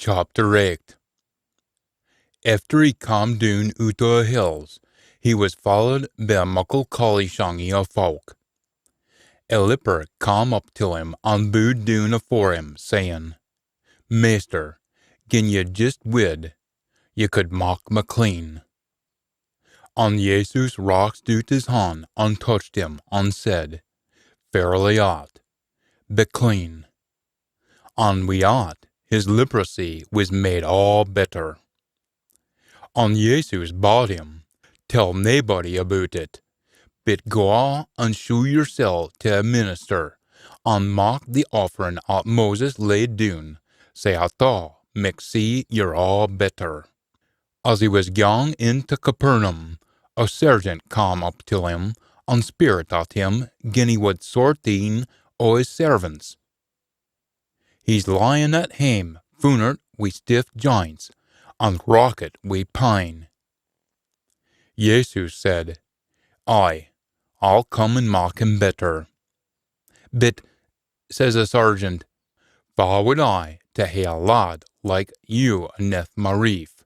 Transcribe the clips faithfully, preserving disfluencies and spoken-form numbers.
Chapter eight. Efter he cam doon oot o the hills, he wis followed by a muckle collieshangie o fowk. A leper cam up till him an booed doon afore him, sayin, "Maister, gin ye jist wid, ye could mak me clean." An Jesus raxed oot his han an touched him, an said, "Fairly at, be clean." An wi at, his leprosy wis made aa better. An Jesus bad him, "Tell naebody aboot it, but goo an show yersel tae a minister, an mak the offering at Moses laid doon, sae at aa micht see ye're aa better." As he wis gaun intae Capernaum, a sergeant cam up till him, an speirt at him gin he wid sort een o his servants. "He's lyin at hame, foonert wi stiff jints, an rackit wi pine." Jesus said, "Ay, I'll come an mak him better." "But," says a sergeant, "fa wid I tae hae a lad like you aneth ma reef?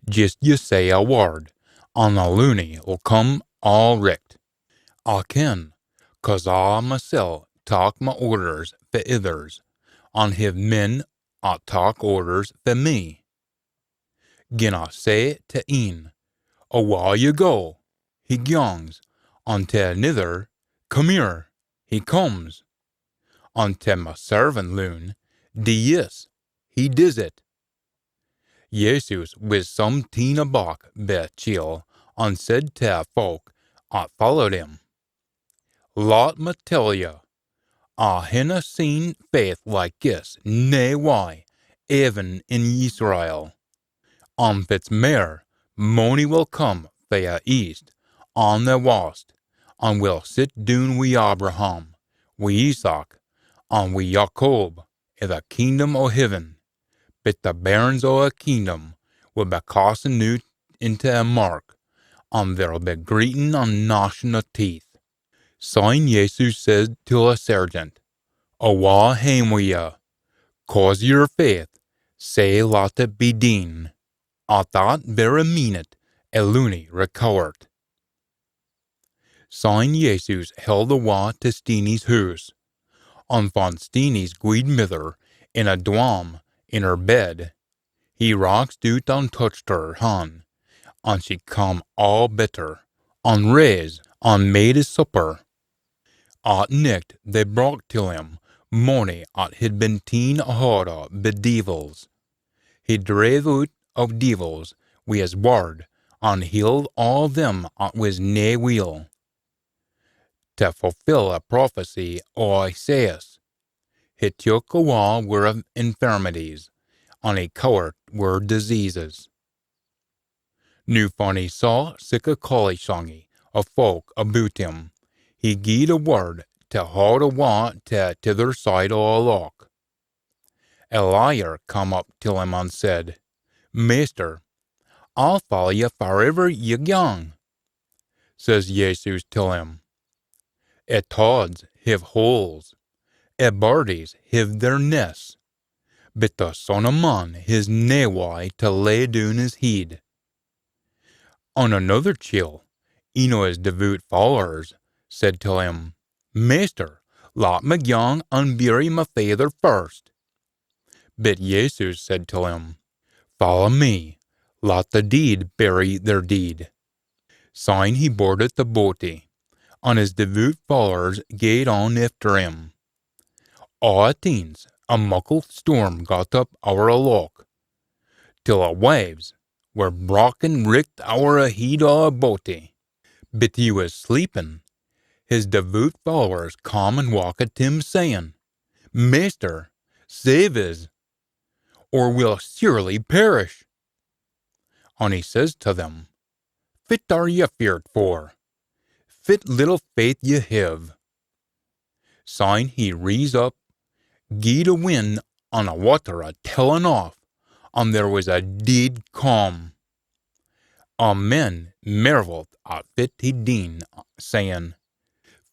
Jist ye say a word, an a loonie will come aa richt. I ken, cause I masel tak ma orders fae ithers, an hiv men at tak orders fae me. Gin I say tae een, 'Awa ye go,' he gangs, an tae anither, 'Come here,' he comes, an tae ma servant loon, 'Dee this,' he dis it." Jesus wis some teen aback bi a chiel, an said tae a fowk at followed him, "Lat me tell ye, I hinna seen faith like this nae wye, even in Israel. An fit's mair, mony will come fae a east an a wast, an will sit doon wi Abraham, wi Isaac, an wi Jacob i the kingdom o heaven, but the bairns o a kingdom will be cassen oot intae a mirk, an there'll be greetin an gnashin o teeth." Syne Jesus said till a sergeant, "Awa hame wi ye, cause o yer faith, sae lat it be deen." At that verra meenit a loonie recowert. Syne Jesus held awa tae Steenie's hoose, an fun Steenie's gweed mither in a dwam in her bed. He raxed oot an touched her han, an she cam aa better, an rase, an made a supper. At nicht they brocht till him mony at hid been teen a haud o bi deevils. He drave oot o deevils wi his word, an healed aa them at wis nae weel. Tae fulfil a prophecy o Isaias, he took awa wir infirmities, an he cowert wir diseases. Noo fan he saw sic a collieshangie o fowk aboot him, he gied a word tae haud awa tae tither side o a loch. A lawyer cam up till him an said, "Maister, I'll follow ye farivver ye gang." Says Jesus till him, "A tods hiv holes, a birdies hiv their nests, but the Son o Man his nae wye tae lay doon his heid." An anither chiel, een o his devoot followers, said till him, "Maister, lat me gang an bury ma faither first." But Jesus said till him, "Follow me, lat the deid bury their deid." Syne he boardit the boatie, an his devoot followers gaed on efter him. Aa at eence a muckle storm got up ower a loch, till a waves were brakkin richt ower a heid o a boatie. But he wis sleepin. His devoot followers cam an waukit him, sayin, "Maister, save us, or we'll surely perish." An he says tae them, "Fit are ye feart for? Fit little faith ye hiv." Syne he rees up, gied a win an a watter a tellin aff, an there wis a deid calm. A men marvelt at fit he'd deen, sayin,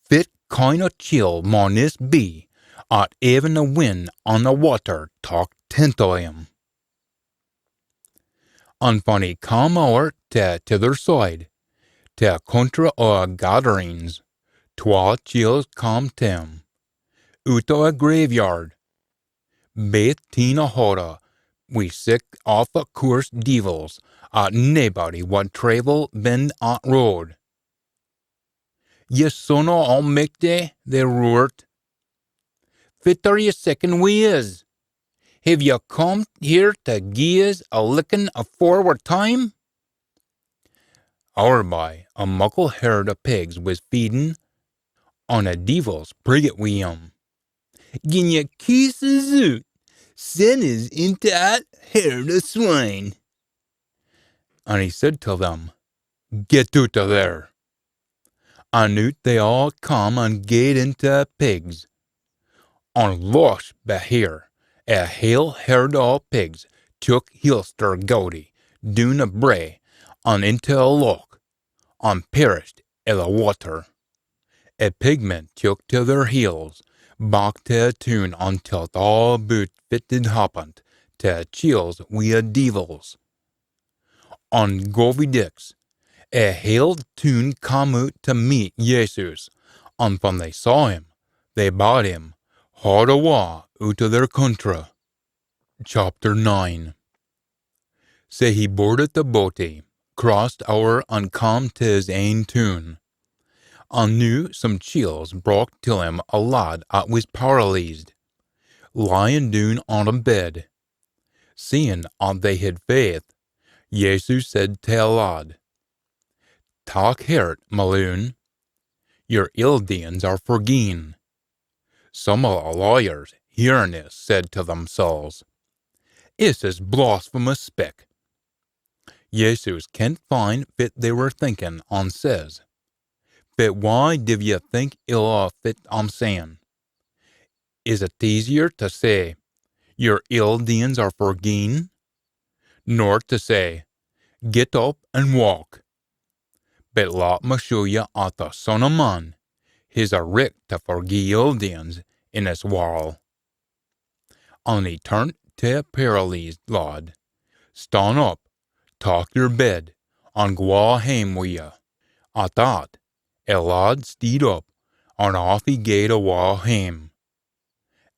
"Fit kind o chiel maun this be, at even a win an a watter tak tent o him?" An fan he cam ower tae tither side, tae a contra o a Gadarenes, twa chiels cam tae him, oot o a graveyard, baith teen a horra, wi sic awfu coorse deevils, at naebody wad traivel ben at road. "Ye son o Almichty," they roart, "fit are ye seekin wi us? Hiv ye come here tae gie us a lickin afore wir time?" Ower by, a muckle herd o pigs wis feedin, an a deevils priggit wi him. "Gin ye kees us oot, sen us intae at herd o swine." An he said tae them, "Get oot o there." An oot they aa cam an gaed intae a pigs. An losh, behear, a hale herd o pigs took Heelster Gowdie doon a brae an intae a loch, an perished i the watter. A pigmen took tae their heels, back tae a toon an telt aa aboot fit hid happened tae a chiels wi a deevils. An Govy Dix, a hale toon cam oot tae meet Jesus, an fan they saw him, they bad him haud awa oot o their contra. Chapter nine. Sae he boarded the boatie, crossed ower an cam tae his ain toon. An noo some chiels brocht till him a lad at wis paralysed, lyin doon on a bed. Seein at they hid faith, Jesus said tae a lad, "Tak hert, ma loon, your ill deeins are forgien." Some o the lawyers, hearin this, said tae themsels, "This is blasphemous spik." Jesus kent fine fit they were thinkin, an says, "Fit wye div ye think ill o fit I'm sayin? Is it easier tae say, 'Your ill deeins are forgien', nor tae say, 'Get up an walk'? But lat me show ye at the Son o Man his a richt tae forgie ill deeins in this warl." An he turnt tae a paralysed lad, "Stan up, tak your bed, an gwa hame wi ye." At that, a lad steed up, an aff he gaed awa hame.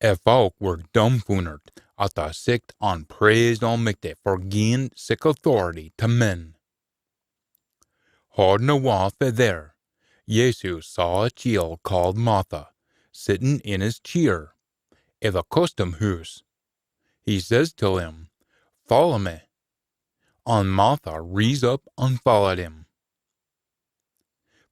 A folk were dumfoonert at the sicht an praised Almichty for giein sic authority tae men. Haudin awa fae there, Jesus saw a chiel caaed Martha sittin in his cheer i the custom hoose. He says till him, "Follow me." An Martha rees up an followed him.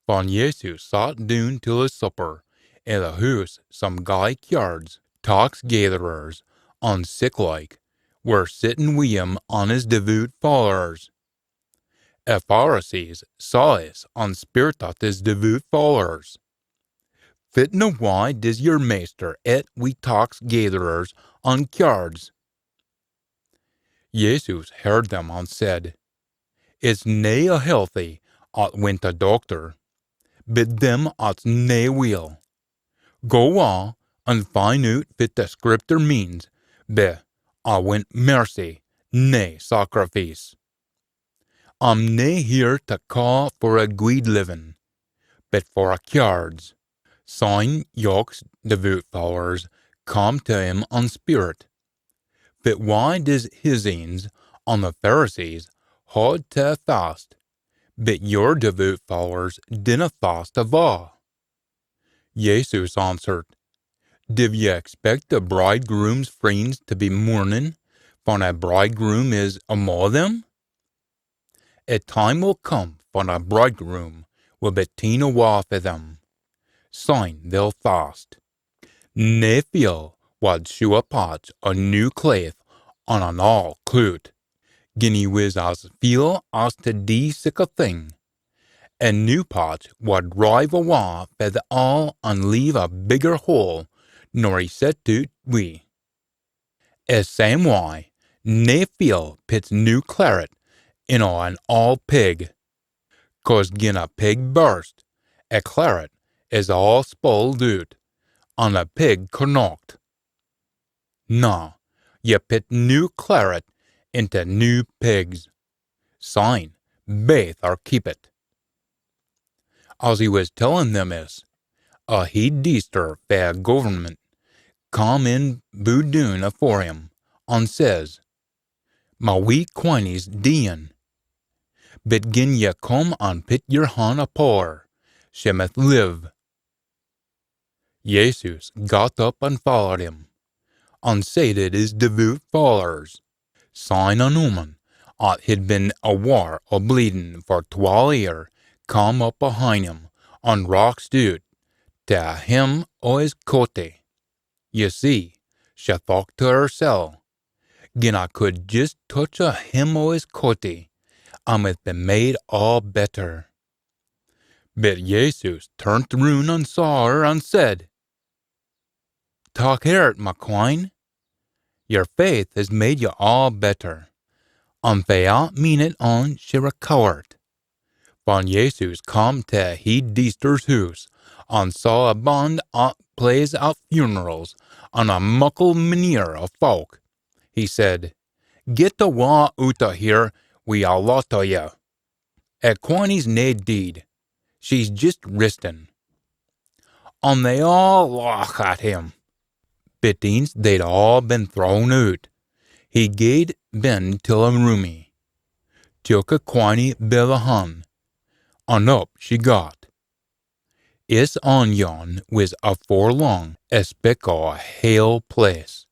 Fan Jesus sat doon till his supper i the hoose, some gey kyards, tax gaitherers, an siclike, were sittin wi him an his devoot followers. A Pharisees saw this an speirt at his devoot followers, "Fitna wye dis your maister ett wi tax gaitherers an kyards?" Jesus heard them an said, "It's nae a healthy at wint a doctor, but them at's nae weel. Go awa an find oot fit the scripter means be, 'I wint mercy, nae sacrifice.' I'm nae here tae caa for a gweed livin, but for a kyards." Syne Jock's devoot followers come tae him an speirt, "Fit wye dis his anes an the Pharisees haud tae fast, but your devoot followers dinna fast ava?" Jesus answered, "Div ye expect the bridegroom's freens tae be mournin fan a bridegroom is amo them? A time will come fan a bridegroom will be teen awa fae them. Syne they'll fast. Nae feel wad sew a patch o new claith on an aul cloot, gin he wis as feel as tae dee sic a thing. A new patch wad rive awa fae the aul an leave a bigger hole nor he set oot wi. A same wye, nae feel pits new claret in o an aul pig, cause gin a pig burst, a claret is aul spuled oot, an a pig connacht. Na, ye pit new claret intae new pigs." Syne baith are keepit." As he wis tellin them iss, a heid deester fae a government cam in boo doon afore him, an says, "My wee quinie's deein, but gin ye come an pit yer han upo her, she mith live." Jesus got up an followed him, an sae did his devoot followers. Syne an ooman, at hid been a waur o bleedin for twal ear, cam up ahin him, an raxed oot tae a hem o his coatie. Ye see, she thocht tae hersel, "Gin I could jist touch a hem o his coatie, I mith be made aa better." But Jesus turnt roon an saw her, an said, "Tak hert, my quine, yer faith his made ye aa better." An fae at meenit on she recowert. Fan Jesus cam tae a heid deester's hoose, an saw a band at plays at funerals, an a muckle manner o fowk, he said, "Get awa oot o here wi a lot o ye. A quinie's nae deid, she's jist ristin." An they aa lauch at him. But eence they'd aa been thrown oot, he gaed ben till a roomie, took a quinie by the han, an up she got. Is on yon wis afore lang a spik o a hale place.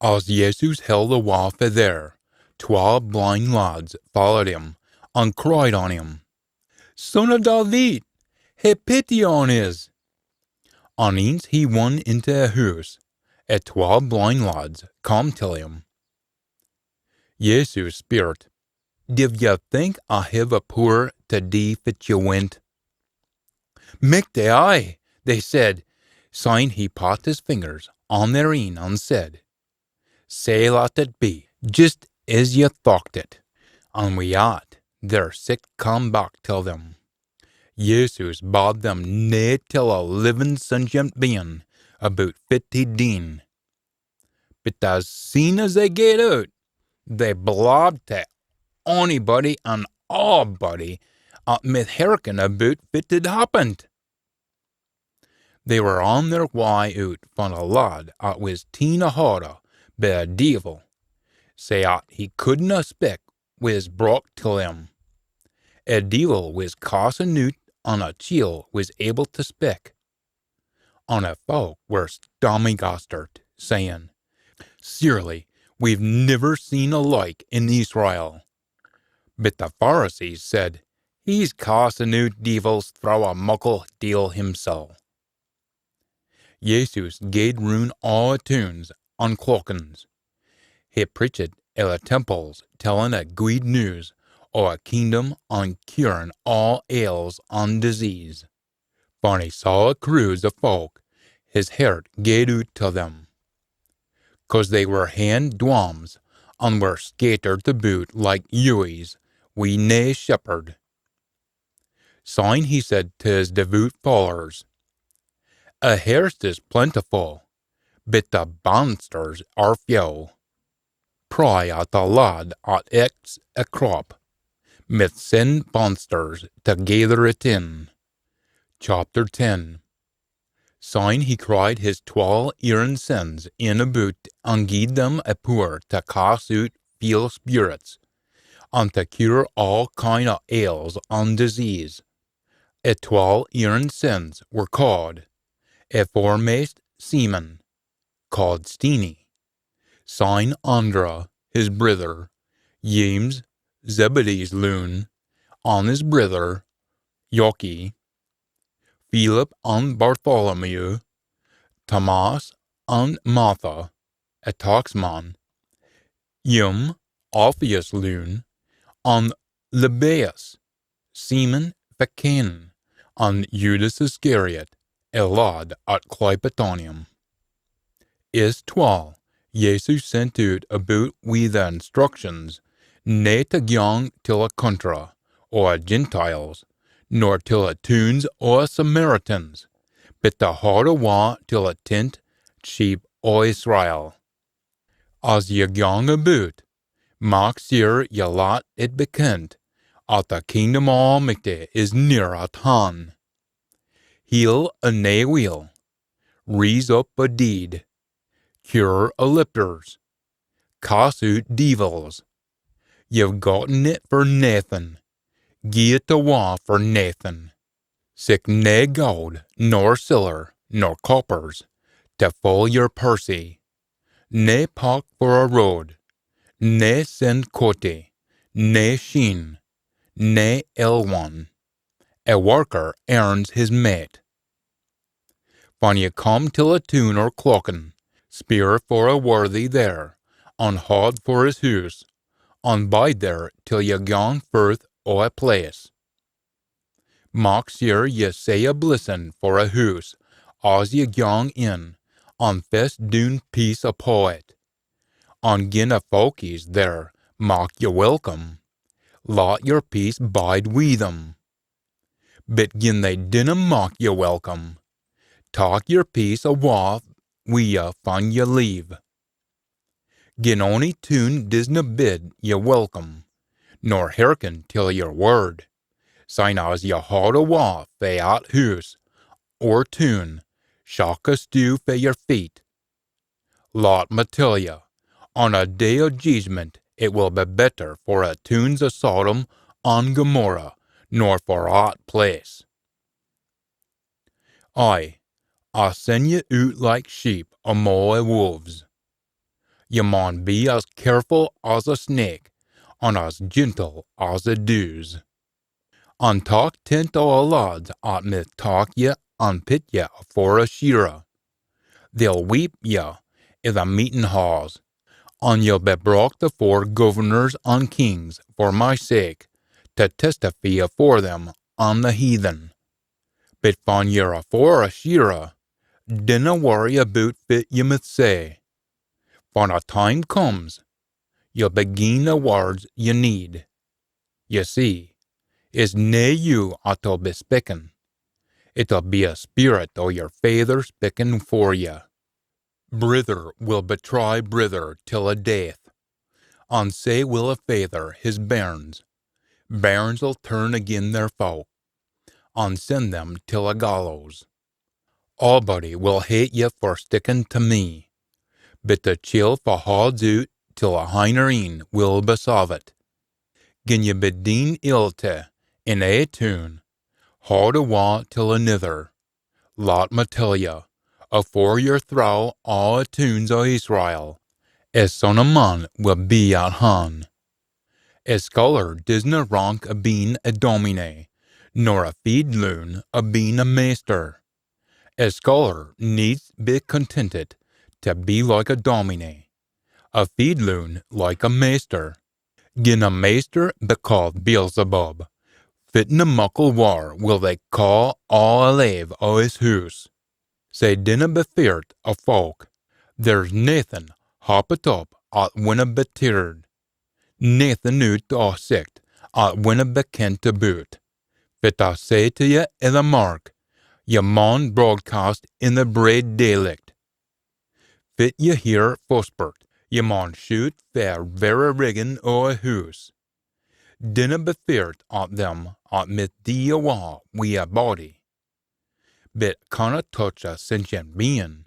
As Jesus held awa fae there, twa blin lads followed him, an cried on him, "Son o David, hae pity on is." An eence he won intae a hoose, a twa blin lads cam till him. Jesus speirt, "Div ye think I hae a pooer tae dee fit ye wint?" "Michty aye," they said. Syne he pat his fingers on their een an said, "Sae lat it be, jist as ye thocht it." An wi at, their sicht cam back till them. Jesus bad them nae tell a livin sentient bein aboot fit he'd deen. But as seen as they gaed oot, they blabbed tae onybody an aabody at mith hearken aboot fit had happened. They were on their wye oot fan a lad at wis teen a hodda by a deevil, sae at he couldna spik wis brocht till him. A deevil wis castin oot an a chiel wis able tae spik. An a fowk were stammygastered, sayin, "Surely we've niver seen a like in Israel." But the Pharisees said, "He's castin oot deevils throwe a muckle deil himsel." Jesus gaed roon aa toons an clochens. He preached i the temples, tellin a gweed news o a kingdom an curin aa ails an disease. Fan he saw a croods o fowk, his hert gaed oot tae them, cause they were haein dwams, an were scattert aboot like yowes wi nae shepherd. Syne he said tae his devoot followers, "A hairst is plentiful, but the bansters are few. Pray at the lad at ekes a crop mith send bansters tae gaither it in." Chapter ten. Syne he cried his twal eerin sins in aboot an gied them a pooer tae cast oot feel spirits, an tae cure aa kind o ails an disease. A twal eerin sins were caad, a foremaist Simon, caad Steenie, syne Andra his brither, Jeems, Zebedee's loon, an his brither, Jocky, Philip an Bartholomew, Thomas an Matha, a taxman, Yim, Alphaeus' loon, an Lebbaeus, Simon fae Cana, an Judas Iscariot, a lad at clypit on him. Is twal Jesus sent oot aboot wi the instructions nae tae gyang till a contra o a Gentiles, nor till a toons o a Samaritans, but tae haud awa till a tent sheep o Israel. As ye gyang aboot, mak seer ye lat it be kent at the kingdom o Almichty is near at han. Heal a nae weel, reese up a deid, cure a lippers, cast oot deevils. Ye've gotten it for naething, gie it awa for naething. Sic nae gowd, nor siller, nor coppers, to full yer pursie. Nae pock for a road, nae send cotty, nae sheen, nae ill one. A worker earns his mate. Fan ye come till a toon or clachan, speir for a worthy there, an haud for his hoose, an bide there till ye gang forth o a place. Mak sure ye say a blessin for a hoose as ye gang in, an fess doon peace upo it. An gin a folkies there mak ye welcome, lat yer peace bide wi them. But gin they dinna mak ye welcome, tak yer peace awa wi ye fan ye leave. Gin ony toon disna bid ye welcome, nor hearken till yer word, syne as ye haud awa fae at hoose or toon, shak a stew fae yer feet. Lat me tell ye, on a day o jeedgement it will be better for a toons o Sodom an Gomorrah nor for at place. Ay, I send ye oot like sheep amo a wolves. Ye maun be as careful as a snake, an as gentle as a doos. An tak tent o a lads at mith tak ye an pit ye afore a shirra. They'll wheep ye i the meetin halls, an ye'll be brocht afore governors an kings for my sake, to testify afore them an the heathen. But fan ye're afore a shirra, dinna worry aboot fit ye mith say. Fan a time comes, ye'll be gien a words ye need. Ye see, it's nae you at'll be speakin. It'll be a spirit o your Faither speakin for ye. Brither will betray brither till a death, an sae will a faither his bairns. Bairns'll turn agin their folk, an send them till a gallows. Aabody will hate ye for stickin to me, but the chiel fa hauds oot till a hinner eyn will be savit. Gin ye be deen ill to in ae toon, haud awa till anither. Lat me tell ye, afore ye're throwe aa a toons o Israel, a Son o Man will be at han. A scholar disna rank abeen a dominie, nor a feed loon abeen a maister. A scholar needs be contented to be like a dominie, a feed loon like a maister. Gin a maister be caaed Beelzebub, fitna muckle waur will they caa aa a lave o his hoose. Sae dinna be feart o folk. There's naething happit up at winna be tirred, naething oot o sicht at winna be kent aboot. Fit I say to ye i the mark, ye maun broadcast in the braid daylicht. Fit ye hear fuspert, ye maun shoot fae verra riggin o a hoose. Dinna be feart at them at mith dee awa wi a body, but canna touch a sentient bein.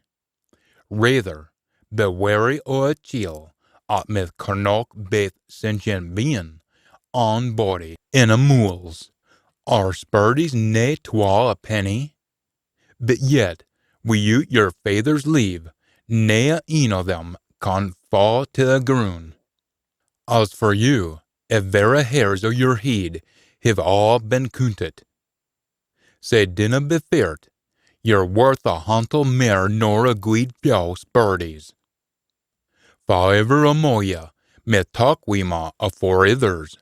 Raither, be wary o a chiel at mith connach baith sentient bein an body in a mools. Are spurdies nae twa a penny? But yet, wi'oot your Faither's leave, nae a een o them can fa to the grun. As for you, a verra hairs o your heid hiv aa been coontit. Sae dinna be feart, ye're worth a hantle mair nor a gweed fyow spurdies. Faever amo ye mith tak wi ma afore ithers,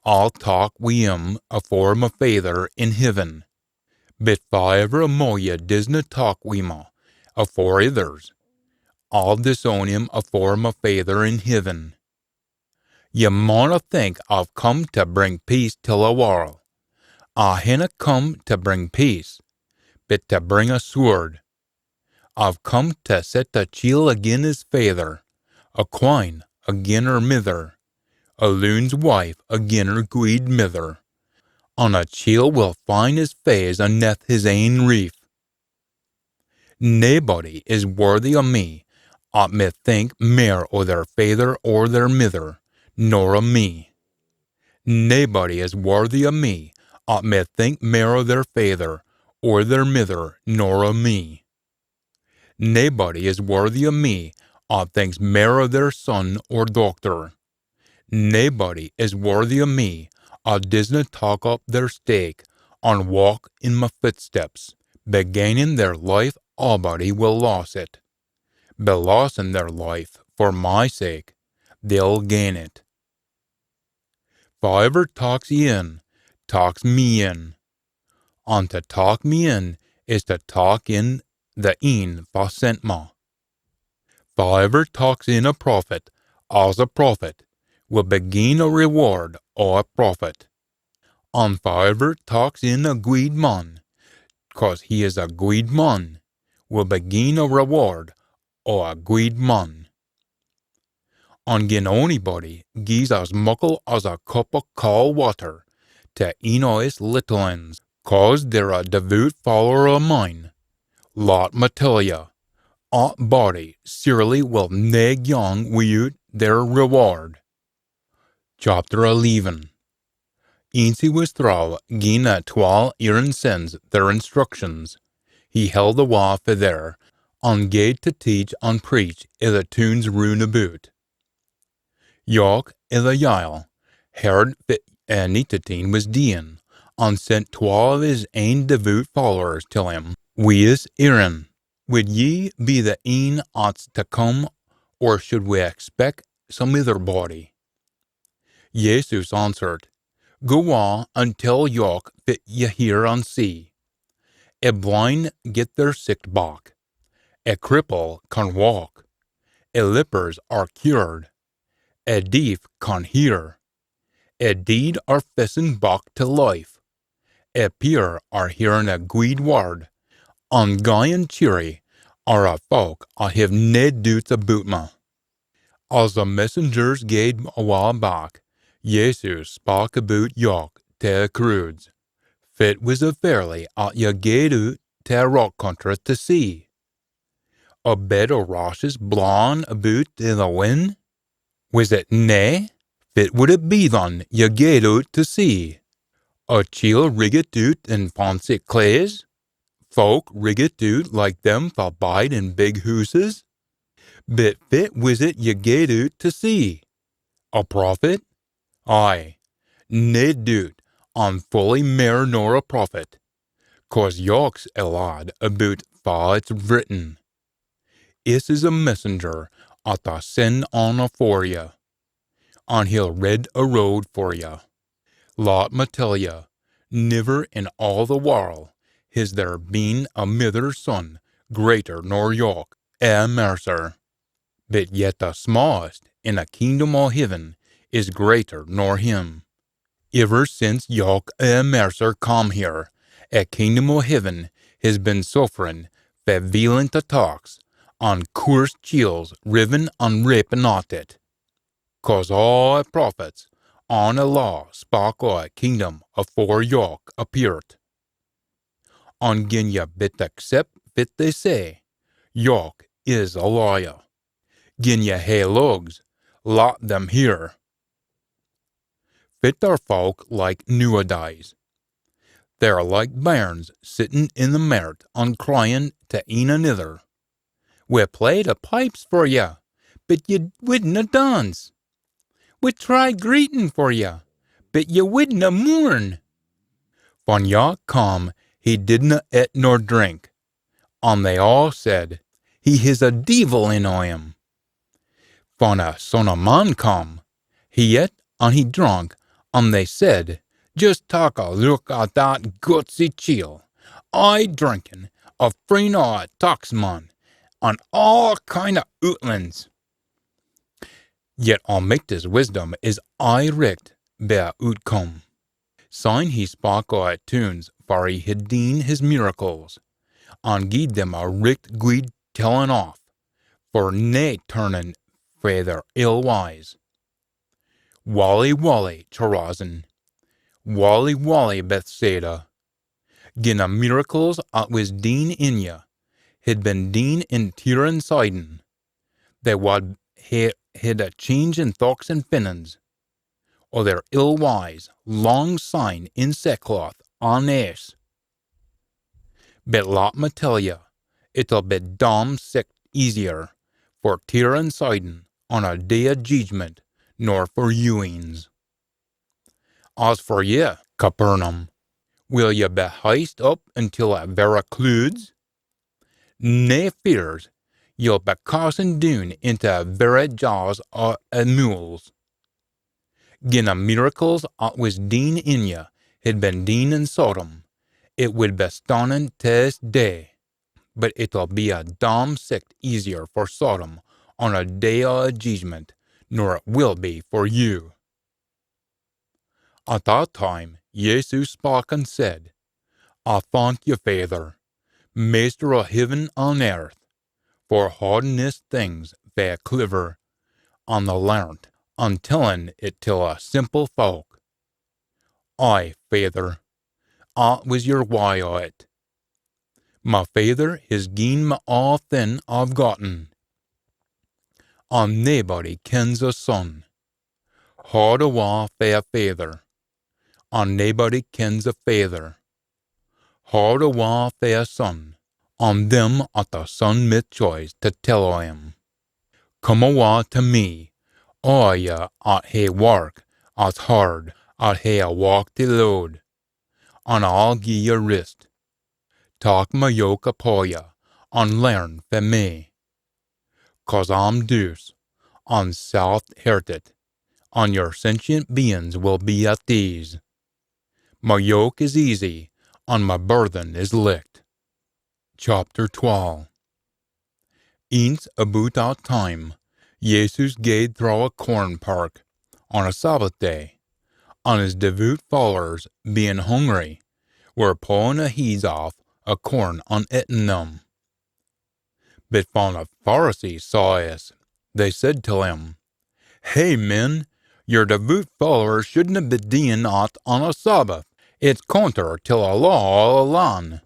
I'll tak wi him afore ma Faither in hivven. But faever amo ye disna tak wi ma afore ithers, I'll disown him afore ma Faither in hivven. Ye maunna think I've come to bring peace till a warl. I hinna come to bring peace, but to bring a sword. I've come to set a chiel agin his faither, a quine agin her mither, a loon's wife agin her gweed mither, an a chiel will fin his faes aneth his ain reef. Naebody is worthy o me at may think mair o their faither or their mither nor o me. Naebody is worthy o me at may think mair o their faither or their mither nor o me. Naebody is worthy o me at thinks mair o their son or dochter. Naebody is worthy o me at disna tak up their stake an walk in my footsteps. Be gainin their life, aabody will loss it. Be lossin their life for my sake, they'll gain it. Faaever taks ye in, taks me in. An tae tak me in is tae tak in the een fa sent ma. Faaever taks in a prophet as a prophet will be gien a reward o a prophet. An faaever taks in a gweed man, cause he is a gweed man, will be gien a reward o a gweed man. An gin onybody gies as muckle as a cup o caul watter tae een o his little anes, cause they're a devoot follower o mine, lat ma tell ye, at body surely will nae gang wi'oot their reward. Chapter eleven. Eence he wis throwe gien a twal Aaron's sens their instructions, he held awa fae there, an gaed tae teach an preach i the toons roon aboot. Jock i the Yile heard fit Anintit Een wis deein, an sent twal o his ain devoot followers till him, wi this eerin, "Wid ye be the een at's tae come, or should we expec some ither body?" Jesus answered, "Go on an tell Jock fit ye hear an see. A blin get their sicht back, a cripple can walk, a lippers are cured, a deef can hear, a deid are fessen back tae life, a peer are hearin a gweed wird, an gey an cheery are a fowk at hiv nae doots aboot me." As the messengers gaed awa back, Jesus spak aboot Jock tae a croods. "Fit wis a ferlie at ye gaed oot tae a roch cuntra tae see? A bed o rashes blawin aboot i the win? Wis it nae? Fit wid it be than ye gaed oot tae see? A chiel riggit oot in fancy claes? Fowk riggit oot like them fa bide in big hooses? Bit fit wis it ye gaed oot tae see? A prophet? Ay, nae doot, an fully mair nor a prophet, cause Jock's a lad aboot fa it's vritten. Is is a messenger at I send on afore ye, an he'll rid a road for ye. Lat me tell ye, niver in aa the warl his there been a mither's son greater nor Jock a Immerser. Bit yet the smaaest in a kingdom o heaven is greater nor him. Iver since Jock a Immerser cam here, a kingdom o heaven his been sufferin fae violent attacks, an coorse chiels rivin an rapin at it. Cause aa a prophets an a law spak o a kingdom afore Jock appeart. An gin ye bit accept fit they say, Jock is a liar. Gin ye hae lugs, lat them hear. Fit are fowk like nooadays? They're like bairns sittin in the mairt an cryin tae een anither. We played a pipes for ye, bit ye widna dance. We tried greetin for ye, bit ye widna mourn. Fan Jock cam, he didna eat nor drink. An they aa said, "He his a deevil in o him." Fan a Son o Man cam, he eat an he drank, an they said, "Jist tak a look at that gutsy chiel, aye drinkin a freen o a taxman, an aa kind o ootlins." Yet Almichty's wisdom is aye richt by a ootcome. Syne he spak o a toons far he hid deen his miracles, an gied them a richt gweed tellin aff, for nae turnin fae their ill wyes. Wally wally, Chorazin! Wally wally, Bethsaida! Gin a miracles at wis deen in ye hid been deen in Tyre and Sidon, they wad hae hid a change in thochts and feelins o their ill wyes lang syne in sackcloth and aise. But lat me tell ye, it'll be damn sicht easier for Tyre and Sidon on a day o jeedgment nor for you eens. As for ye, Capernaum, will ye be hyst up intil a verra cloods? Nae fears, ye'll be cassen doon intae a verra jaws o a mools. Gin a miracles at wis deen in ye hid been deen in Sodom, it wid be stannin tae this day, but it'll be a damn sicht easier for Sodom on a day o a jeedgment nor it will be for you. At that time Jesus spak and said, I thank ye, Faither, Maister o heaven and earth, for haudin this things fae a cliver and the learnt, and tellin it till a simple folk. Ay, Faither, at wis your wye o it. My Faither his gien me aathin I've gotten, and naebody kens a Son, haud awa fae a Faither, and naebody kens a Faither, haud awa fae a Son, and them at a Son mith choise tae tell o him. Come awa tae me, aa ye at hae wark at's hard, at hae a walk tae load, and I'll gie ye rist. Tak ma yoke upo ye, and learn fae me, cause I'm douce and saft-hearted, and your sentient beings will be at ease. Ma yoke is easy, and ma burthen is licht. Chapter twelve. Eence aboot that time, Jesus gaed through a corn park on a Sabbath day, and his devoot followers, being hungry, were pulling the heads off a corn and eating them. But fan the Pharisees saw this, they said to him, Hey men, your devoot followers shouldna be doing that on a Sabbath. It's conter to the law o the land.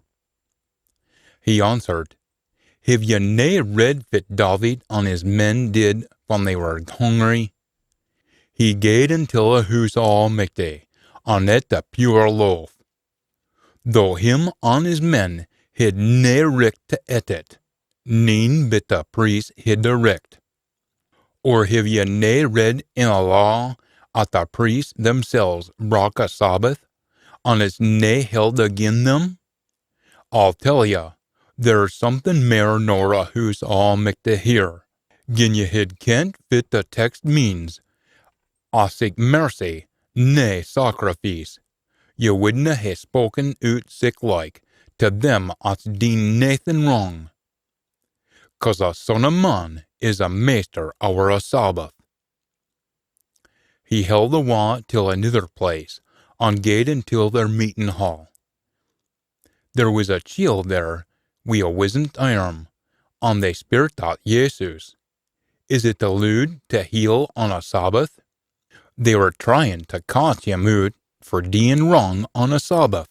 He answered, Have ye nae read fit David and his men did when they were hungry? He gaed until the hoose o Almichty, and ate the pure loaf, though him and his men had nae richt to ate it, neen but the priests had the richt. Or have ye nae read in the law at the priests themselves brak a Sabbath, and it's nae held agin them? I'll tell ye, there's something mair nor a hoose o Almichty here. Gin ye had kent fit the text means, I seek mercy, nae sacrifice, ye wouldna hae spoken oot sic like to them at's deen naething wrong. Cause the Son o Man is a maister ower a Sabbath. He held awa till anither place, and gaed until their meeting hall. There was a chiel there wi a wizzent airm, and they speirt at Jesus, Is it allooed to heal on a Sabbath? They were trying to catch him oot for deeing wrong on a Sabbath.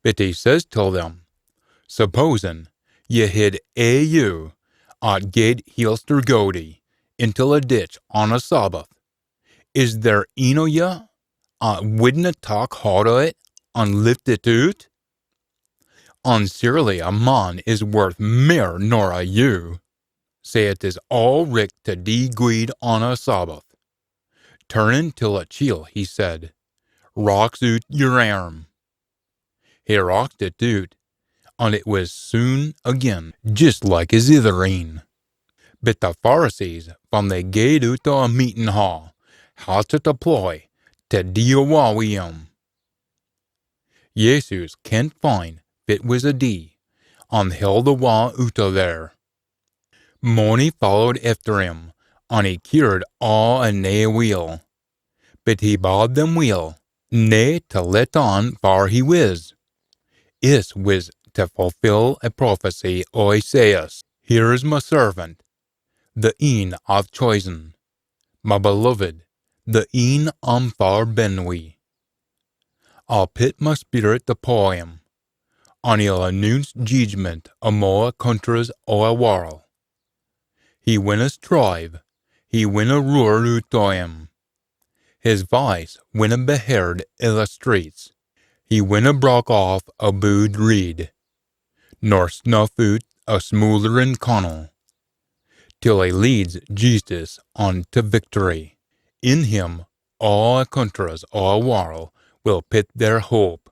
But he says to them, Supposing ye had a ewe at gaed heelster-gowdie intil a ditch on a Sabbath, is there een o ye at wouldna tak haud o it and lift it oot? And surely a man is worth mair nor a ewe, sae it is aa richt to dee gweed on a Sabbath. Turning till a chiel, he said, Rax oot your airm. He raxed it oot, and it was soon again, jist like his ither een. But the Pharisees, fan they gaed oot o a meeting hall, hatched a ploy to dee awa wi him. Jesus kent fine fit was adee, and held awa oot o there. Mony followed efter him, and he cured aa and nae weel. But he bad them weel nae to let on far he was. Is was to fulfil a prophecy o Isaias, Here's my servant, the een I've chosen, my beloved, The een A'm far ben wi. I'll pit my spirit upo him, an he'll annoonce jeedgement amo a countries o a warl. He winna strive, he winna roar oot o him. His voice winna be heard i the streets. He winna brak aff a bowed reed, nor snuff oot a smootherin cannel, till he leads justice on to victory. In him aa a countries o a warl will pit their hope.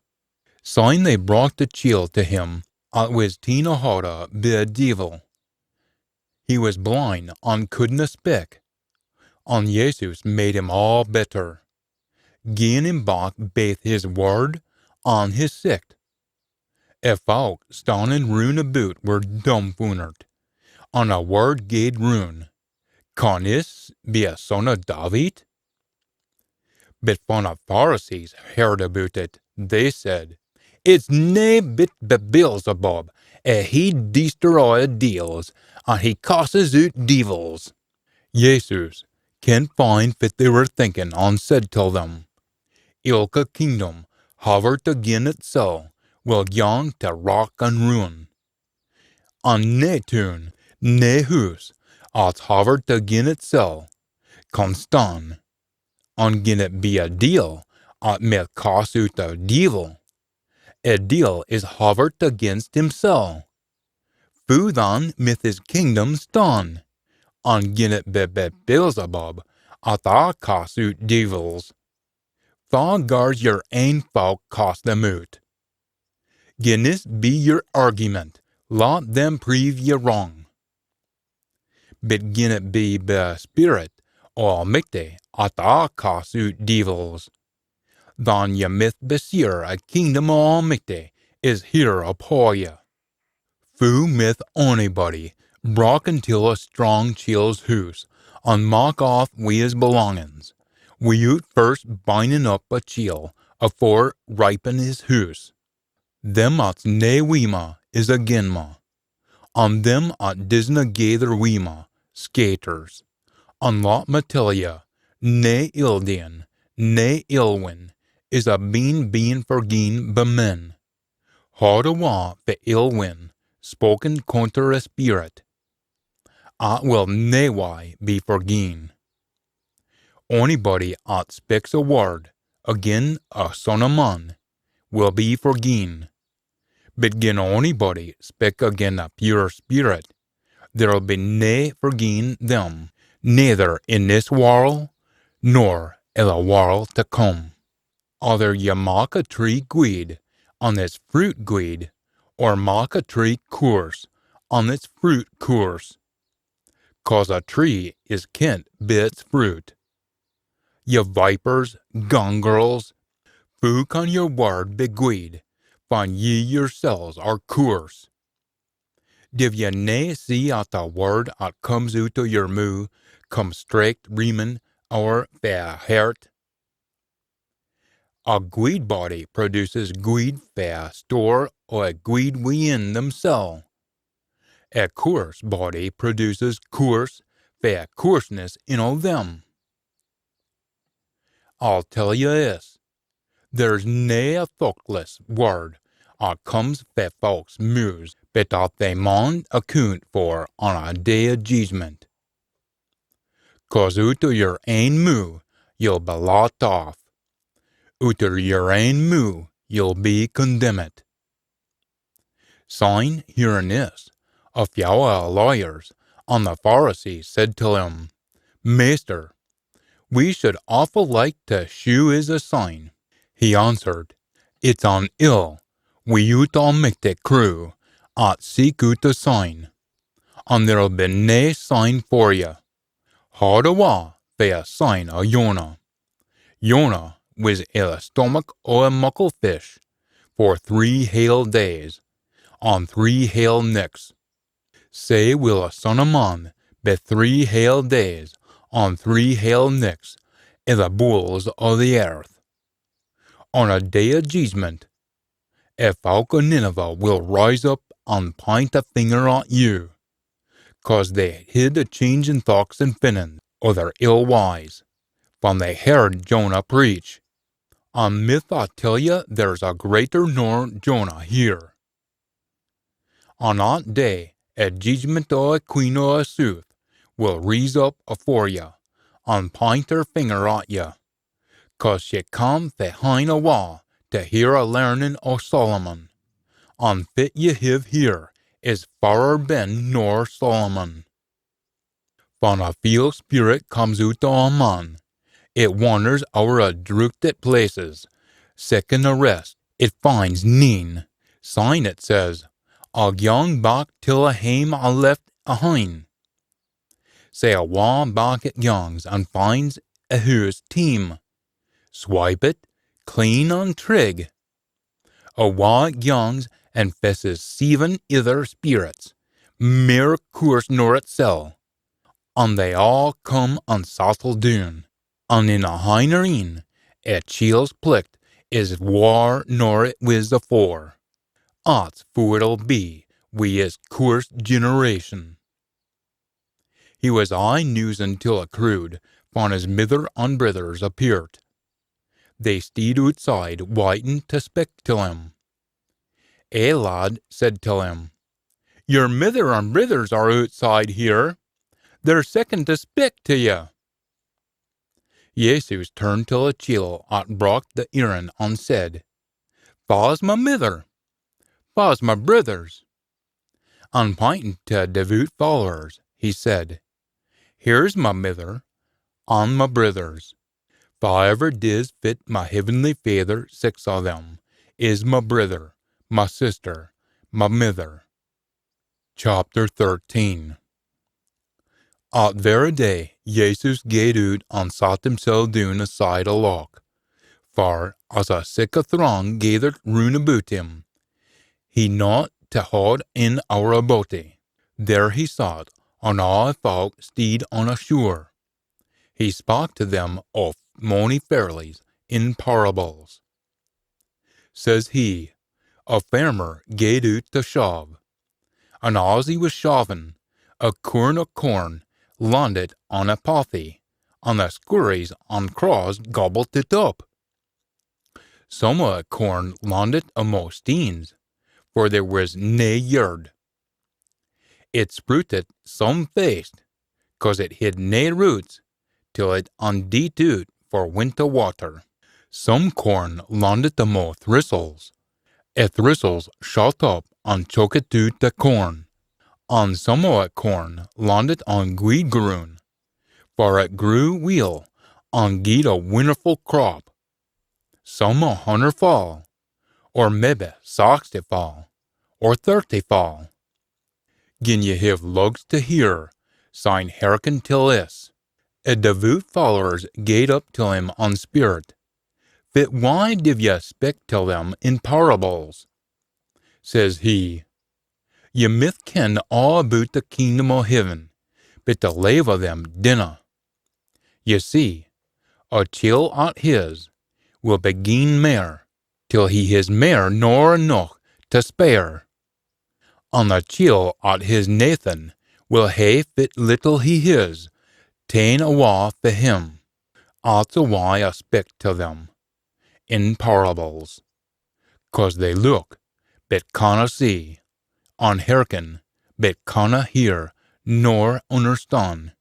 Syne they brocht a chiel to him at wis teen a hodda bi a deevil. He wis blin an couldna spik, an Jesus made him aa better, giein him back baith his word an his sicht. A fowk stannin roon aboot were dumfoonert, an a word gaed roon, "Can this be a son o David?" But fan a Pharisees heard aboot it, they said, "It's nae bit but Beelzebub, a heid deester o a deils, an he casts oot deevils." Jesus kent fine fit they were thinkin, an said till them, "Ilka kingdom havert agin itsel will gyang to rack an ruin, an nae toon, nae hoose, at's havert agin itsel, can stan. An gin it be a deil at mith cast oot a deevil, a deil is havert against himsel. Foo than mith his kingdom stan? An gin it be, be Beelzebub at a cast oot deevils, fa gars your ain fowk cast them oot? Gin this be your argument, lat them prove ye wrang. But gin it be be a spirit o Almichty at a cast oot deevils, than ye mith be seer a kingdom o Almichty is here upo ye. Foo mith onybody brak intil a strang chiel's hoose, an mak aff wi his belongins, wi'oot first binin up a chiel afore ripin his hoose? Them at's nae wi ma is agin ma, an them at disna gaither wi ma, scaiters. An lat ma tell ye, nae ill-deein, nae ill-win, is abeen bein forgien be men. Haud awa fae ill-win, spoken conter a spirit, at will nae wye be forgien. Onybody at spiks a word agin a son o man will be forgien, but gin onybody spik agin a pure spirit, there'll be nae forgien them, neither in this warl nor i the warl to come. Either ye mak a tree gweed, an its fruit gweed, or mak a tree coorse, an its fruit coorse. Cause a tree is kent by its fruit. Ye vipers, gangrels, foo can your word be gweed, fan ye yourselves are coorse? Div ye nae see at a word at comes oot o your moo comes straicht reamin ower fae a hert? A gweed body produces gweed fae a store o a gweed within themsel. A coorse body produces coorse fae a coorseness in o them. I'll tell ye this, there's nae a thochtless word at comes fae folks' moos but at they maun accoont for on a day o jeedgement. Cause oot o your ain moo ye'll be lat aff, oot o your ain moo ye'll be condemned. Syne, hearin this, a fyow o a lawyers an the Pharisees said till him, Maister, we should awfu like to shew is a sign. He answered, It's an ill, wi'oot Almichty crew, at seek oot a sign, an there'll be nae sign for ye. Haud awa fae a sign o Jonah. Jonah wis i the stomach o a muckle fish for three hale days an three hale nichts. Sae will a son o man be three hale days an three hale nichts i the bowels o the earth. On a day o jeedgement, a fowk o Nineveh will rise up an pint a finger at you, cause they hid a change in thochts an feelins o their ill wyes, fan they heard Jonah preach. An mith I tell ye, there's a greater nor Jonah here. On that day, a jeedgement o a queen o a sooth will rise up afore ye, an point her finger at ye, cause she cam fae hine awa tae hear a learnin o Solomon, an fit ye hiv here is farrer ben nor Solomon. Fan a feel spirit comes oot o a man, it wanders ower a drookit places, seekin a rest it finds neen. Syne it says, I'll gyang back till a hame I left ahin. Sae awa back it gyangs an finds a hoose teem, swipit, clean an trig. Awa it gyangs an fesses seven ither spirits, mair coorse nor itsel, an they aa come an sattle doon, an in a hinner een a chiel's plicht is waur nor it wis afore. At's foo it'll be wi his coorse generation. He wis aye newsin till a crood fan his mither an brithers appeart. They steed ootside waitin tae spik till him. A lad said till him, Yer mither an brithers are ootside here. They're seekin tae spik till ye. Jesus turned till a chiel at brocht the eerin an said, Fa's ma mither? Fa's ma brithers? An pointin tae a devoot followers, he said, Here's ma mither an ma brithers. Faever dis fit ma heavenly Faither seeks o them is ma brither, ma sister, ma mither. Chapter thirteen. At verra day Jesus gaed oot an sat himsel doon aside a loch, far as a sic a thrang gaithert roon aboot him. He nowt tae haud in ower a boatie. There he sat, an aa fowk steed on a shore. He spak tae them o mony ferlies in parables. Says he, A fairmer gaed oot tae shaav, an as he wis shaavin, a coorn o corn landit on a pathie, an the skurries an craws gobbled it up. Some o a corn landit amo steens, for there wis nae yird. It sprootit some faist, cause it hid nae roots, till it undeet oot for wint o watter. Some corn landit amo thristles. A thristles shot up an chokit oot the corn. An some o a corn landit on gweed groon, for it grew weel an gied a winnerfu crop. Some a hunner faul, or mebbe saxty faul, or thirty faul. Gin ye hiv lugs tae hear, syne hearken till this. A devoot followers gaed up till him an speirt, Fit wye div ye spik till them in parables? Says he, Ye mith ken aa aboot the kingdom o heaven, but the lave o them dinna. Ye see, a chiel at his will be gien mair, till he his mair nor eneuch tae spare. An a chiel at his naethin will hae fit little he his ta'en awa fae him. At's a wye I spik tae them in parables, cause they look, but canna see, an hearken, but canna hear nor unnerstan.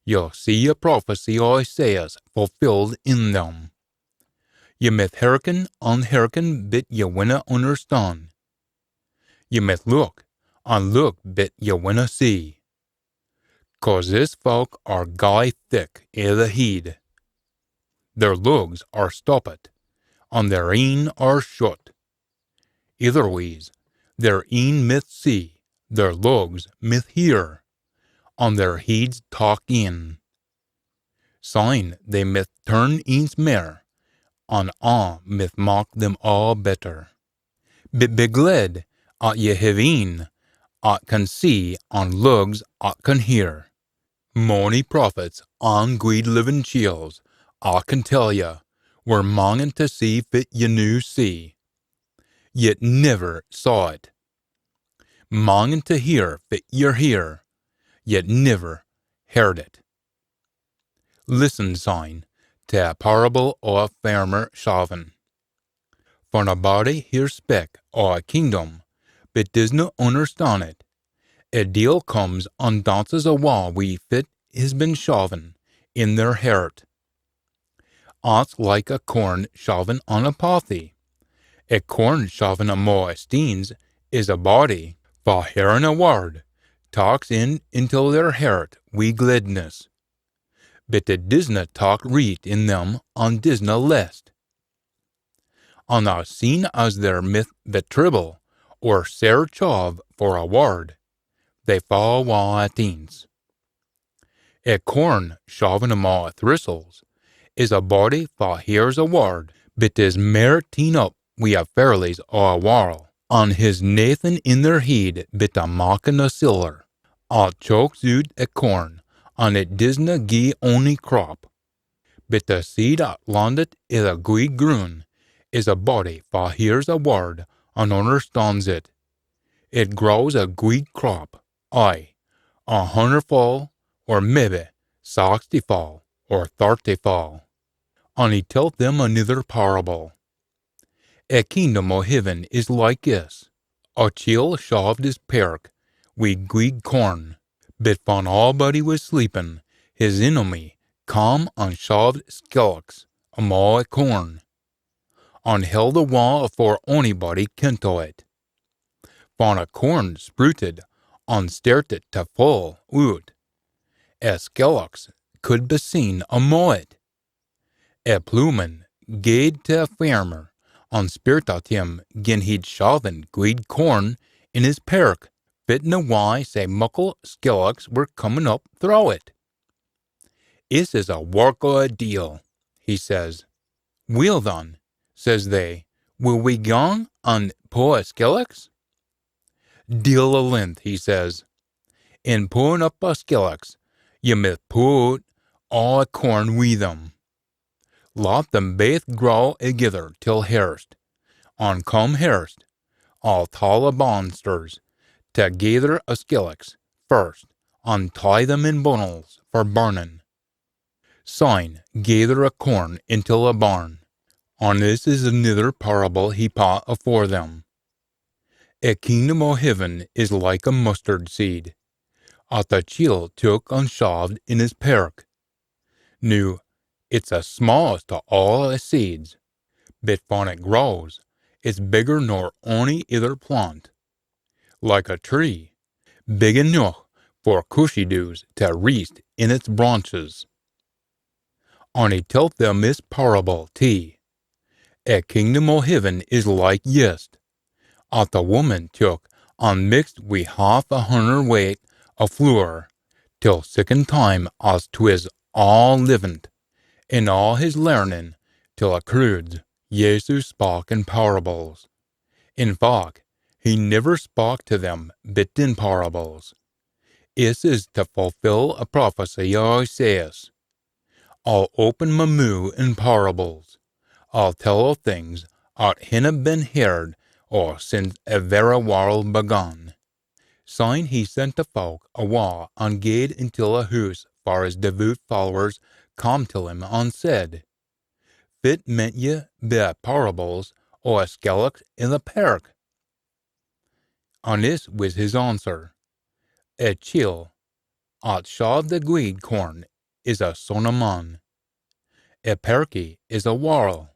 Ye'll see a prophecy o Isaiah's fulfilled in them. Ye mith hearken an hearken, but ye winna unnerstan. Ye mith look an look, but ye winna see. Cause this fowk are gey thick i the heid. Their lugs are stoppit, an their een are shut. Itherwise, their een mith see, their lugs mith hear, an their heids tak in. Syne they mith turn eence mair, an A mith mak them aa better. But be gled at ye hiv een at can see an lugs at can hear. Mony prophets an gweed livin chiels, A can tell ye, were mangin tae see fit ye noo see, yet niver saw it. Mangin tae hear fit ye hear, yet niver heard it. Listen syne tae a parable o a fairmer shavin. Fan a body hears spik o a kingdom, but disna unnerstan it, a deil comes an dances awa wi fit his been shavin in their hert. At's like a corn shavin on a pathie. A corn shavin amo a steens is a body, fa hearin a word, taks in intil their hert wi gledness. But it disna tak reet in them an disna lest. An as seen as there mith be tribble, or sair chave for a word, they fa awa at eence. A corn shavin amo a thristles is a body fa hears a word, but is mair teen up wi a ferlies o a warl, an his naethin in their heid but a mockin o siller. It chokes oot a corn, an it disna gie ony crop. But the seed at landit i the gweed grun is a body fa hears a word an unnerstans it. It grows a gweed crop, aye, a hunnerful, or mebbe saxtyful, or thirtyful. An he telt them anither parable. A kingdom o heaven is like this. A chiel shaved his perk wi gweed corn, but fan aabody wis sleepin, his enemy cam an shaved skillocks amo a corn, an held awa afore onybody kent o it. Fan a corn sprooted an stertit tae full oot, a skillocks could be seen amo it. A plooman gaed tae a fairmer, an speirt at him gin he'd shaven gweed corn in his perk, fitna why sae muckle skillocks were comin up throwe it. "Is is a wark o a deil," he says. "Weel, than," says they, "will we gang an poo a skillocks?" "Deil a length," he says. "In pooin up a skillocks, ye mith poo oot aa a corn wi them. Lat them baith grow agither till hairst, an come hairst, I'll tell a bansters tae gaither a skillocks first, an tie them in bunnels for burnin. Syne gaither a corn intil a barn." An this is anither parable he pat afore them. A kingdom o heaven is like a mustard seed, at a chiel took an shaved in his perk. Noo, it's a smaaest o aa a seeds, but fan it grows, it's bigger nor ony ither plant, like a tree, big eneuch for cushy doos tae reest in its branches. An he telt them this parable tee. A kingdom o heaven is like yeast, at a woman took an mixed wi half a hunner weight o flour, till siccan time as 'twas aa leavened, in aa his learnin till a croods. Jesus spak in parables. In fact, he niver spak tae them but in parables. Is is tae fulfil a prophecy o Isaias. "I'll open ma moo in parables. I'll tell o things at hinna been heard o since a verra warl began." Syne he sent the folk awa an gaed intil a hoose far his devoot followers cam till him an said, "Fit meant ye by a parables o a skellock in the perk?" An this wis his answer, "A chiel at shawed the gweed corn is a son o man. A perkie is a warl.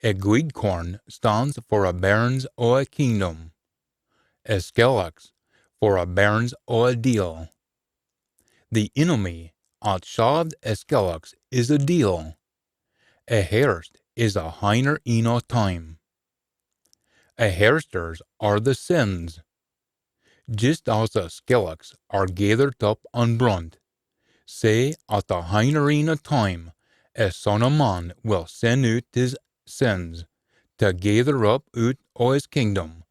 A gweed corn stands for a bairns o a kingdom. A skellock's for a bairns o a deil. The enemy at shawed a skellock's is a deil. A hairst is a hinner een o time. A hairsters are the sins. Jist as a skellocks are gaithered up an brunt, sae at the hinner een o time a Son o Man will send oot his sins, tae gaither up oot o his kingdom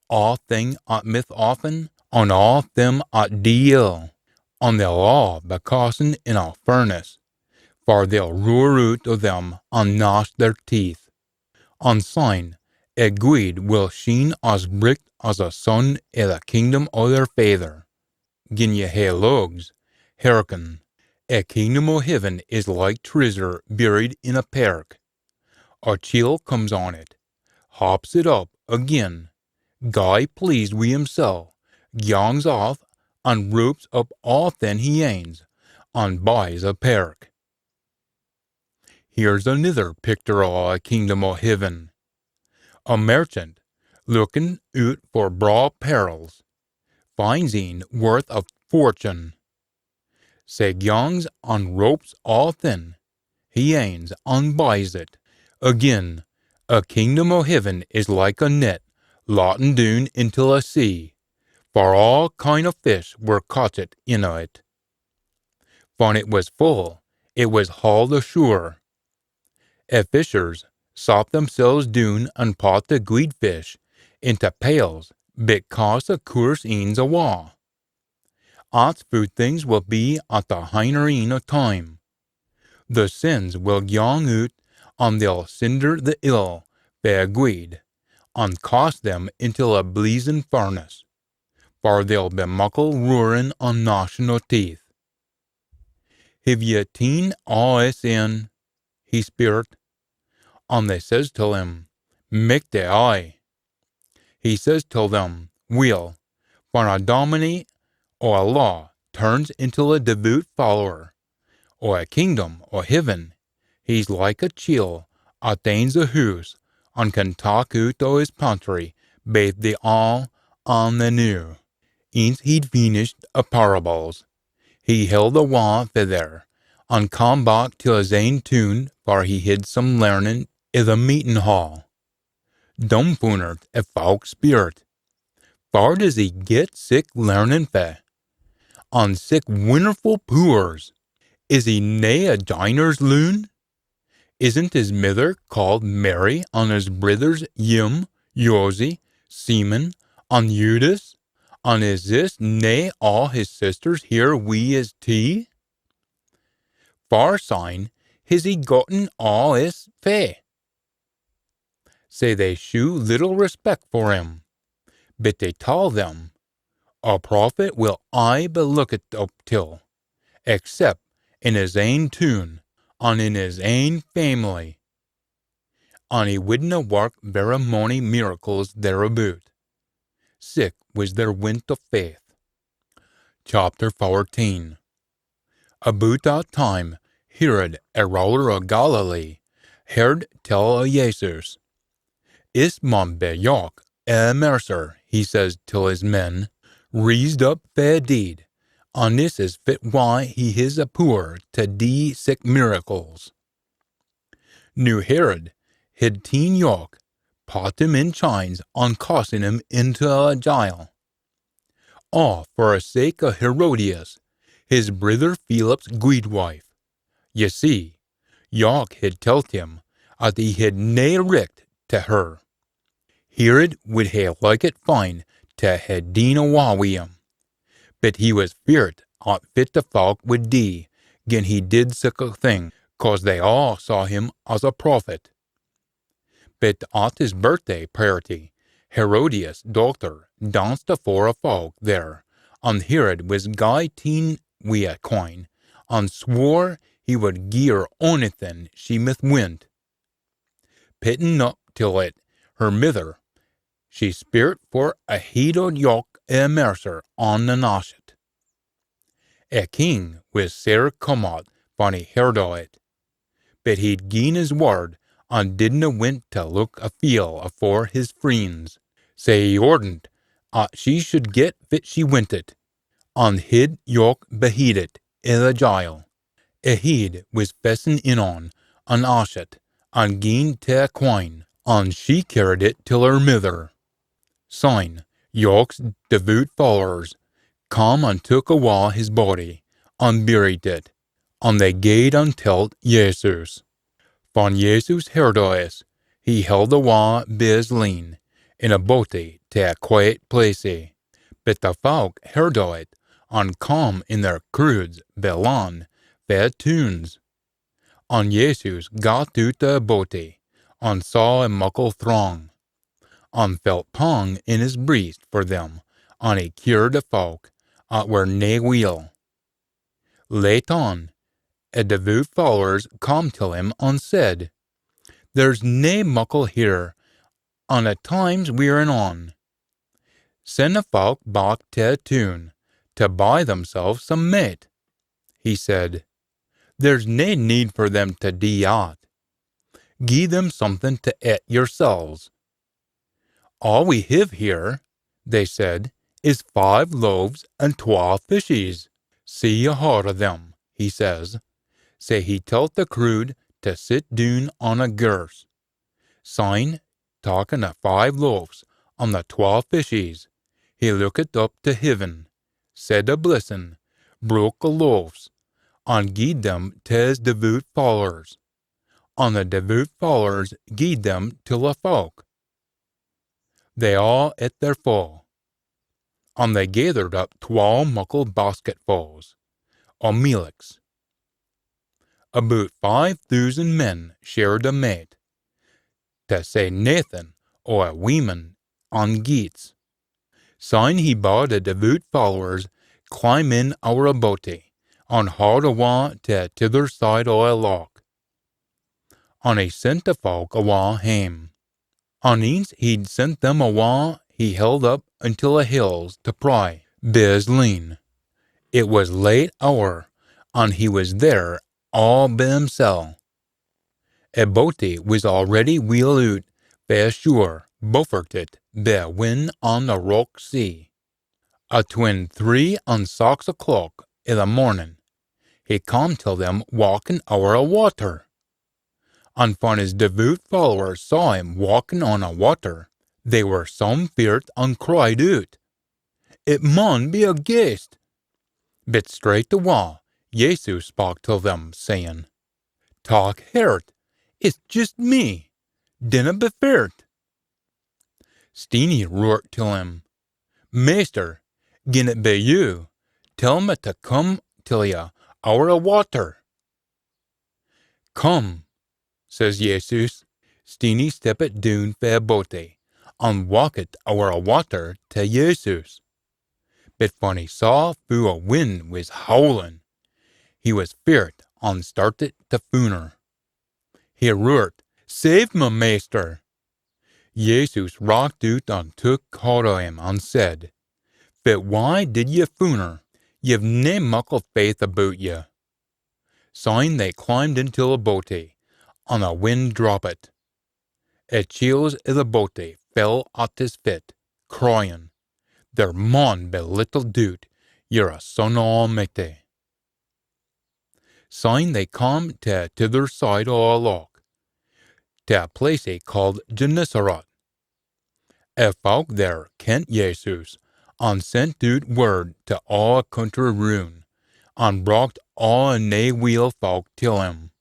aa thing at mith offen an aa them at dee ill, an they'll aa be cassen in a furnace, far they'll roar oot o them an gnash their teeth. An syne a gweed will sheen as bricht as a sun i the kingdom o their Faither. Gin ye hae lugs, hearken. A kingdom o heaven is like treasure buried in a park. A chiel comes on it, hops it up agin, gey pleased wi himsel, gangs aff an roups up aathin he ains, an buys a park. Here's anither pictur o a kingdom o heaven. A merchant, lookin oot for braw pearls, finds een worth a fortune. Sae gangs an roups aathin he ains an buys it. Agin, a kingdom o heaven is like a net latten doon intil a sea, for aa kind o fish were caught inna it. Fan it wis full, it wis hauled ashore. A fishers sat themsels doon an pat the gweed fish intae pails, bit cast a coorse eens awa. At's foo things will be at the hinner eyn o time. The sins will gyang oot, an they'll sinder the ill fae a gweed, an cast them intil a bleezin furnace, for there'll be muckle roarin an gnashin o teeth. Hiv ye teen aa iss in? He speirt. An they says till him, Michty aye. He says till them, Weel, fan a dominie o a law turns intil a devoot follower o a kingdom o heaven, he's like a chiel at ains a hoose, an can tak oot o his pantry baith the aul an the new. Eence he'd feenished a parables, he held awa fae there, an come back till his ain toon, far he hid some learnin i the meetin hall. Dumfoonert a fowk speirt, Far does he get sic learnin fae? An sic winnerfu pooers? Is he nae a diner's loon? Isn't his mither caaed Mary, an his brithers Yim, Yosie, Simon, an Judas? An is this nae aa his sisters here wi his tea? Far syne his he gotten aa iss fae? Sae they shew little respect for him. But they tell them, A prophet will aye be lookit up till, except in his ain toon, an in his ain family. An he widna wark verra mony miracles thereaboot. Sic wis their wint o faith. Chapter fourteen. Aboot that time, Herod, a ruler o Galilee, heard tell o Jesus. Is maun be Jock, a mercer, he says till his men, raised up fae deid, an this is fit wye he his a pooer tae dee sic miracles. Noo Herod hid teen Jock, pat him in chines, an cassen him intae a jile. Aa for a sake o Herodias, his brither Philip's gweedwife. Ye see, Jock hid telt him at he hid nae richt tae her. Herod wid hae likit fine tae hae deen awa wi him, but he wis feart at fit the fowk wid dee gin he did sic a thing, cause they aa saw him as a prophet. But at his birthday pairty, Herodias' dochter danced afore a fowk there, an Herod wis gey teen wi a quine, an swore he wid gie her onything she mith wint. Pittin up till it, her mither, she speirt for a heid o Jock a mercer on an ashet. A king wis sair come at fan he heard o it, but he'd gien his word, an didna wint tae look a feel afore his freens, sae he ordened at she should get fit she wintit, an hid Jock beheidit i the jile. A heid wis fessen in on an ashet, an gien tae a quine, an she cairried it till her mither. Syne, Jock's devoot followers come an took awa his body, an buried it, an they gaed an telt Jesus. Fan Jesus heard o this, he held awa bi his leen in a boatie tae a quaet placie, but the fowk heard o it, an come in their croods bi lan fae toons. An Jesus got oot o a boatie, an saw a muckle thrang, an felt pang in his breist for them, an he cured a fowk at were nae weel. Late on, a devoot followers come till him and said, "There's nae muckle here, and a time's wearin on. Send a folk back to a toon to buy themselves some mait," he said. "There's nae need for them to dee aught. Gie them something to ait yourselves." "All we hiv here," they said, "is five loaves and twa fishes. See a haud o them," he says. Sae he telt the crood to sit doon on a girse. Syne, takin a five loaves and the twa fishes, he lookit up to heaven, said a blessin, broke a loaves, and gied them to his devoot followers. And the devoot followers gied them to the folk. They all ate their full, and they gathered up twa muckle basketfuls o mealies. Aboot five thoosand men shared a mait, to say naething o a weemen and geets. Syne he bade a devoot followers climb in ower a boatie, and haud awa to a tither side o a loch. And he sent the folk awa hame. And eence he'd sent them awa, he held up until a hills to pray, bi his leen. It was late ower, and he was there all bi himsel. A boatie was already weel oot fae a shore, buffertit bi a wind on the rock sea. Atween three and sax o'clock i the mornin, he cam till them walking ower a water. And fan his devoot followers saw him walking on a water, they were some feart and cried oot, "It maun be a ghaist." But straight awa, Jesus spak till them, saying, "Tak heart, it's jist me. Dinna be feart." Steenie roart till him, "Maister, gin it be you, tell me to come till you ower a water." "Come," says Jesus. Steenie steppit doon fae a boatie, and walkit ower a water to Jesus. But fan he saw foo a wind was howling, he was feart and startit to fooner. He roart, "Save me, Maister!" Jesus rocked oot and took haud o him, and said, "Fit wye did ye fooner? Ye've nae muckle faith aboot ye." Syne they climbed intil a boatie, and a wind droppit. A chiels i the boatie fell at his fit, crying, "There maun be little doot ye're a son o Almichty." Syne they cam to a tither side o a loch, to a placie called Gennesaret. A folk there kent Jesus, and sent oot word to aa a country roon, and brocht aa a nae weel folk till him.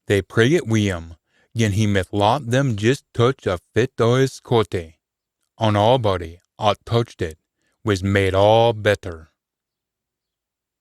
They prayit wi him, gin he mith lat them jist touch a fit o his coatie. And aabody at touched it was made aa better.